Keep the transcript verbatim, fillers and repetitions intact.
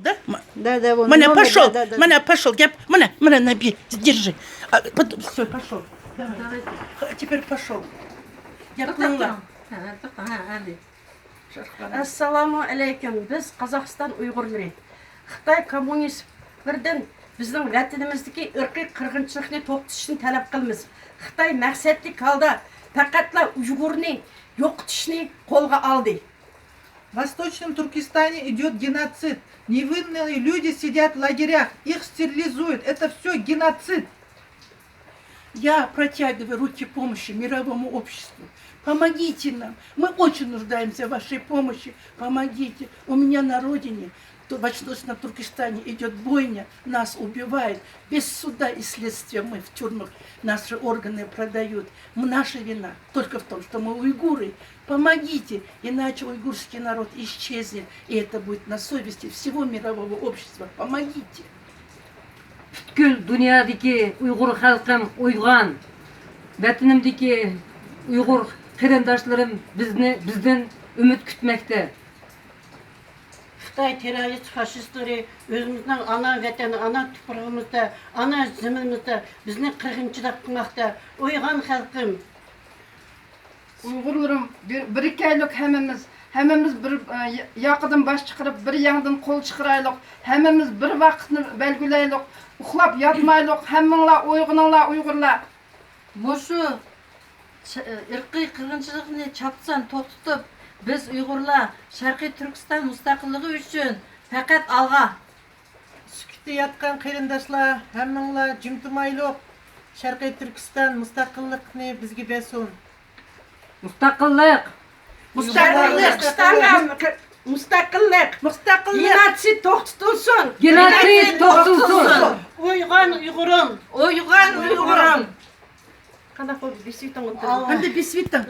Да? М- Да, да, вон Мына номер, пошёл, да, да, да. Мына пошёл, геп, мына, мына набей, держи. А, пот- всё, пошёл. Давай. Давай. Х- Теперь пошёл. Геп Токтатың. Ла. Ха, токта, ха, али. Ассаламу алейкум. Биз Казахстан уйгурлары. Хытай коммунистлерден бизниң ватаныбыздагы иркый кыргынчылыкны токътатышны талап кылабыз. Хытай максатлык халда пакъатла уйгурну йокъотушну колга алды. В Восточном Туркестане идёт геноцид. Невинные люди сидят в лагерях, их стерилизуют. Это всё геноцид. Я протягиваю руки помощи мировому обществу. Помогите нам. Мы очень нуждаемся в вашей помощи. Помогите. У меня на родине, то в Восточном Туркестане идёт бойня, нас убивают. Без суда и следствия мы в тюрьмах, наши органы продают. М- Наша вина только в том, что мы уйгуры. Помогите, иначе уйгурский народ исчезнет, и это будет на совести всего мирового общества. Помогите. پۈتكۈل دۇنيادىكى ئۇيغۇر خەلقىم ئويغان! ۋەتىنىمدىكى ئۇيغۇر قېرىنداشلىرىم بىزنى، بىزدىن ئۈمىد كۈتمەكتە. خىتاي تېررورىست فاشىستلىرى ئۆزىمىزنىڭ ئانا ۋەتەن، ئانا تۇپرىقىمىزدا، ئانا زېمىنىمىزدا بىزنى قىرغىنچىلىق قىلماقتا. ئويغان خەلقىم! ئۇيغۇرلىرىم، بىر، بىرىكەيلۇق ھەممىمىز. ھەممىمىز بىر، ئە، ياقىدىن باش چىقىرىپ، بىر يەڭدىن قول چىقىرايلۇق. ھەممىمىز بىر ۋاقىتنى بەلگىلەيلۇق. ئۇخلاپ ياتمايلۇق. ھەممىڭلار ئويغىنىڭلار ئۇيغۇرلار. مۇشۇ چ-، ئىرقىي قىرغىنچىلىقنى چاپسان توختىتىپ، بىز ئۇيغۇرلار شەرقىي تۈركىستان مۇستەقىللىقى ئۈچۈن پەقەت ئالغا! سۈكۈتتە ياتقان قېرىنداشلار، ھەممىڭلار جىم تۇرمايلۇق، شەرقىي تۈركىستان مۇستەقىللىقنى بىزگە بەرسۇن! مۇستەقىللىق! مۇستەقىللىق! مۇستەقىللىق! مۇستەقىللىق! مۇستەقىللىق! گېنوتسىد توختىتىلسۇن! گېنوتسىد توختىتىلسۇن! ئويغان ئۇيغۇرۇم! ئويغان ئۇيغۇرۇم! قانداق بولدى؟ بېسىۋېتىڭ ئوتتۇرىغا. ئەمدى بېسىۋېتىڭ.